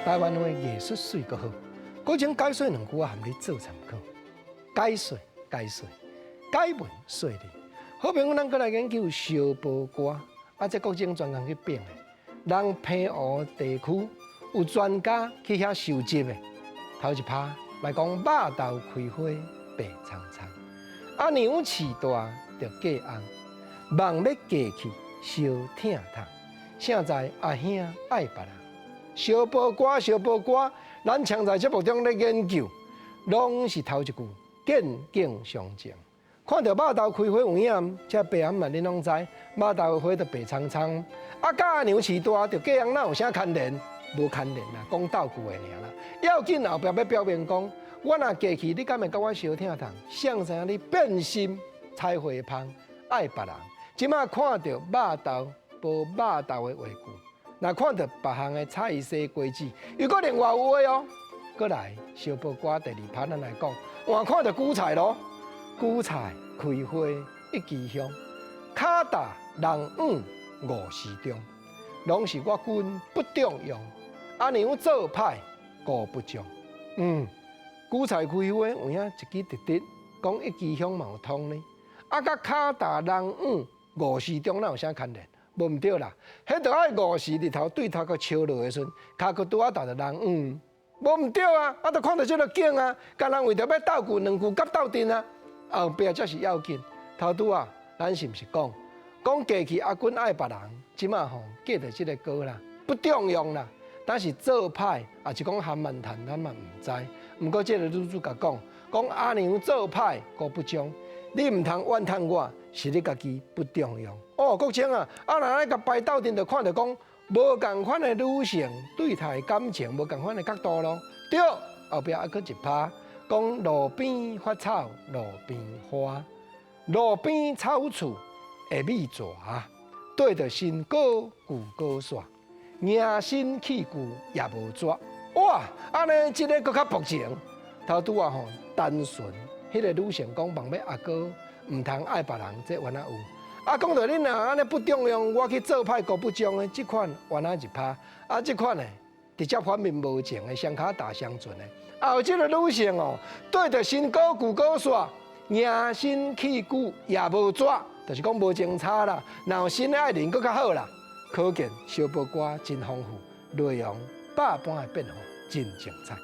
台灣話藝術媠閣好。閣將解說兩句仔含你做參考。解說解說，解文說理。好朋友，咱閣來研究燒婆歌，啊，這國政專工去編的。人澎湖地區有專家去遐收集的。頭一拍來講，肉豆開花白蒼蒼，阿娘飼大著嫁翁，望欲嫁去相疼痛。誰知阿兄愛別人。燒婆歌，燒婆歌，咱常在節目中咧研究，攏是頭一句見景傷情。看著肉豆開花有影，這白頷嘛，恁攏知，肉豆花就白蒼蒼。啊，佮阿娘飼大著嫁翁，哪有啥牽連？無牽連啦，講鬥句的爾啦。要緊後壁欲表明講，我若嫁去，你敢會佮我相疼痛？誰知影你變心採花芳，愛別人。這馬看著肉豆無肉豆的話句，若看著別項的菜西瓜子，又閣另外有話哦。閣來燒婆歌第二拍，咱來講，換看著韭菜囉。韭菜開花一枝香，跤踏人往五時中，攏是我君不重用。阿娘做歹姑不將。韭菜開花有影一支直直，講一枝香嘛有通呢。啊，佮跤踏人往五時中，哪有啥牽連？無毋對啦，彼著愛午時日頭對頭殼燒落的時陣，跤殼拄仔踏著人往，無毋對啊！啊，著看著這个景啊，敢若為著欲鬥句兩句佮鬥陣啊，後壁才是要緊。頭拄仔，咱是毋是講講嫁去阿君愛別人？這馬吼嫁著這个哥啦，不重用啦。但是做歹，抑是講含萬談，咱嘛毋知。毋過這个女主角講，講阿娘做歹，姑不將，你毋通怨嘆我，是你家己不重用。哦，國清啊，啊若按呢共排鬥陣，就看著講無仝款的女性對待感情無仝款的角度囉。對，後壁還閣一拍，講路邊發草，路邊花，路邊草厝的米蛇，對著新高舊高煞，迎新棄舊也無紙。哇！按呢這个閣較薄情。頭拄仔吼單純，彼个女性講望欲阿哥毋通愛別人，這原來有。啊，講著你若按呢不重用，我去做歹姑不將的，這款原來一拍。啊，這款呢直接反面無情的，雙跤踏雙船的。啊，有這个女性哦，對著新高舊高煞，迎新棄舊也無紙，就是講無情差啦。若有新的愛人，閣較好啦。可見燒婆歌真豐富，內容百般的變化，真精彩。